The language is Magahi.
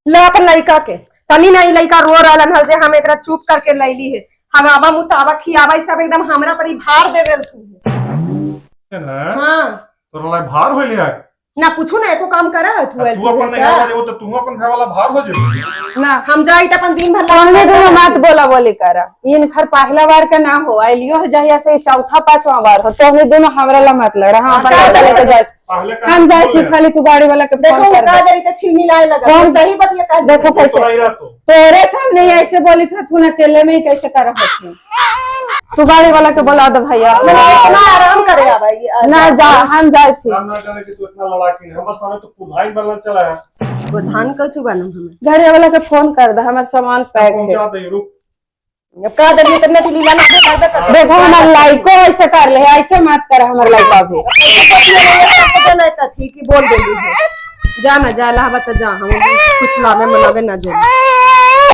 ले अपन लड़का के तनी ना ई लड़का रो रहलन हल जे हम एकरा चुप करके लैली है। हम आवा मुतावा खियावा ई सब एकदम हमरा पर ही भार दे देल तू। है ना? हाँ। तोरा ला भार होइले है। ना पूछू ना एको काम करा तू आ तू अपन नहीं वाला जेबो तो तू अपन घर वाला भार हो जेबो। ना हम जाई त अपन दिन भर हमने दोनों मत बोला बोली करा। इन खर पहला बार के ना हो आइलियो है जहिया से चौथा पांचवा बार हो तो हमने दोनों हमरा ला मत लड़ा। हम अपन गाड़ी लेके जाए। पहले का हम जाए थी खाली तू गाड़ी वाला के देखो फोन कर का दे। दरी त छिलमिलाए लगा। कौन? सही बतिया का देखो कैसे तोरा ही रहतो। तोरे सामने ऐसे बोली था तू अकेले में ही कैसे कर होती। तू गाड़ी वाला के बोला दे भैया। इतना आराम करे आवा ये ना जा हम जाए थी। हम ना जाने कि तू इतना लड़ाकी है। हमर सामने तो कुधाई बनल चला है। वो धान कछु बनम हमें। गाड़ी वाला के फोन कर दे हमार सामान पैक है। पहुंचा दे रुक। अब का दरी इतना लीला ना दे कर। देखो हमार लाइको ऐसे कर ले ऐसे मत कर हमार लाइका भी। पता नहीं था ठीक ही बोल देली है। जा ना जा लावा त जा हम खुशलावे मनावे ना जो।